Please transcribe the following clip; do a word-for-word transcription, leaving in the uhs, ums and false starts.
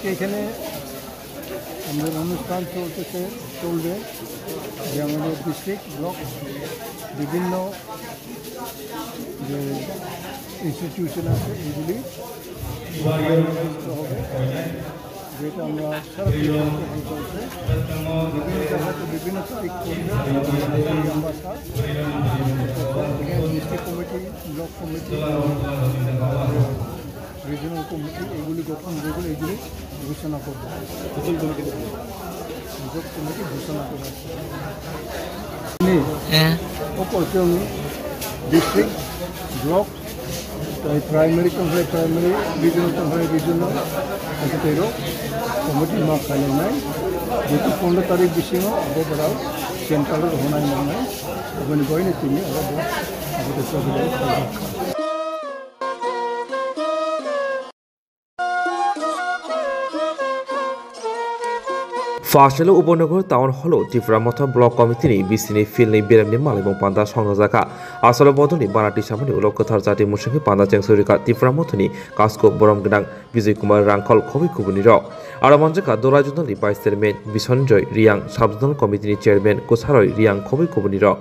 এখানে আমাদের অনুষ্ঠান চলতেছে, চলবে, যে আমাদের ডিস্ট্রিক্ট, ব্লক, বিভিন্ন যে ইনস্টিটিউশন আছে, এগুলি হবে, যেটা আমরা সারা পৃথিবীতে চলছে। বিভিন্ন জায়গাতে বিভিন্ন তারিখ পড়বে, এখানে district committee, block committee, regional committee এগুলি গঠন, যেগুলো এগুলি ঘোষণা করবে। ব্লক কমিটি ঘোষণা করবে। হ্যাঁ। Opor chwng district, block, tai primary tongkha primary, regional tongkha regional, tei rok committee ma khainai, jetu pondro tarik bisingo abo borok central rok honai nangnai, aboni boino tini abo borok abo tei chobbi tarik khaijak kha. Phasalo Upanagar Town Hall-o Tipra Motha Block Committee-ni bisini field-ni beremni malaimung panda songjajakha. Asolo bodolni bana tisamani ulo kwthar jati musungni panda chengsurikha Tipra Mothani kasko borom gwnang Bijoy Kumar Rangkhol khobwi kubunirok. Aro manjakha Dolai Zonal-ni Vice Chairman Bisonjoy Riang, Sub Zonal Committee-ni Chairman Kwsaroi Riang khobwi kubunirok.